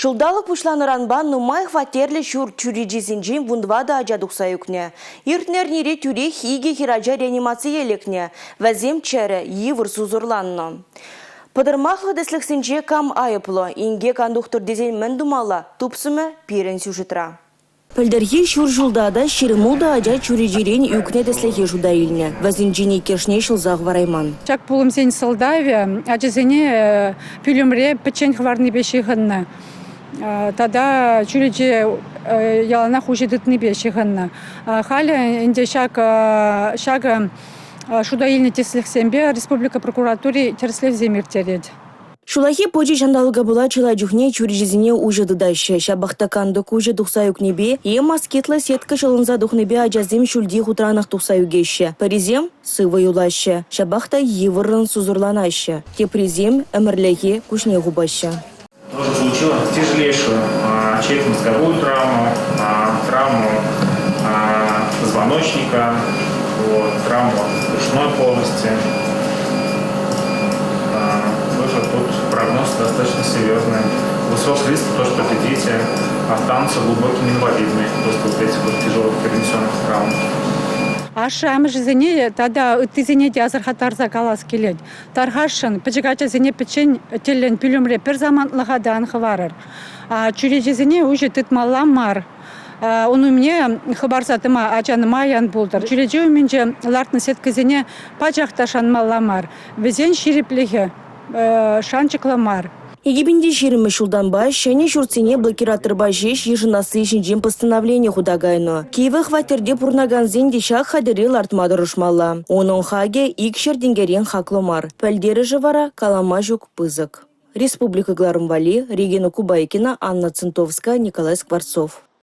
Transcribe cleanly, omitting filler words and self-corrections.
Ҫулталӑк пуҫланнӑранпа нумай хваттерлӗ ҫурт чӳречисенчен 14 ача тухса ӳкнӗ. Иртнӗ эрнере тӳрех икӗ хӗрача реанимацие лекнӗ. Вӗсем чӗрӗ, йывӑр сусӑрланнӑ. Пӑтӑрмахлӑ тӗслӗхсенче кам айӑплӑ? Инкек ан тухтӑр тесен мӗн тумалла? Тупсӑмӗ пирӗн сюжетра. Пӗлтӗрхи ҫур ҫулта та 26 ача чӳречерен ӳкнӗ тӗслӗхе шута илнӗ. Вӗсенчен иккӗшне ҫӑлса хӑварайман. Ҫак пулӑмсен сӑлтавӗ ачасене пӳлӗмре пӗччен хӑварнипе ҫыхӑннӑ тата чӳрече яланах уҫӑ тытнипе ҫыхӑннӑ. Халӗ ӗнтӗ ҫак ҫакӑ шута илнӗ тӗслӗхсемпе республика прокуратури тӗрӗслевсем ирттерет. Ҫуллахи пӑчӑ ҫанталӑка пула чылай чухне чӳречесене уҫӑ тытаҫҫӗ. Ҫапах та кантӑк уҫӑ тухса ӳкнипе е москитлӑ сетка ҫӑлӑнса тухнипе ачасем ҫӳлти хутранах тухса ӳкеҫҫӗ. Пӗрисем сывӑ юлаҫҫӗ, ҫапах та йывӑррӑн сусӑрланаҫҫӗ. Теприсем ӗмӗрлӗхе куҫне хупаҫҫӗ. Тоже получила тяжелейшую черепно-мозговую травму, травму позвоночника, вот, травму брюшной полости. Тоже тут прогноз достаточно серьезный. Высок риск то, что эти дети останутся глубокими инвалидами после вот этих вот тяжелых перенесенных травм. Ашшӗ-амӑшӗсене тата ыттисене те асӑрхаттарса калас килет. Тархасшӑн, пӗчӗк ачасене пӗччен тӗллӗн пӳлӗмре пӗр самантлӑха та ан хӑварӑр. Чӳречесене уҫӑ тытмалла мар. Ун умне хӑпарса тӑма ача нумай ан пултӑр. Чӳрече умӗнче лартнӑ сеткӑсене пачах та шанмалла мар. Вӗсен ҫирӗплӗхӗ шанчӑклӑ мар. 2020 ҫултанпа ҫӗнӗ ҫуртсене блокираторпа ҫеҫ йышӑнасси ҫинчен постановлени хута кайнӑ. Кивӗ хваттерте пурӑнакансен те ҫак хатӗре лартма тӑрӑшмалла. Унӑн хакӗ 200 тенкӗрен хаклӑ мар. Пӗлтерӗшӗ вара калама ҫук пысӑк. Республика кӑларӑм валли Регина Кубайкина, Анна Центовская, Николай Скворцов.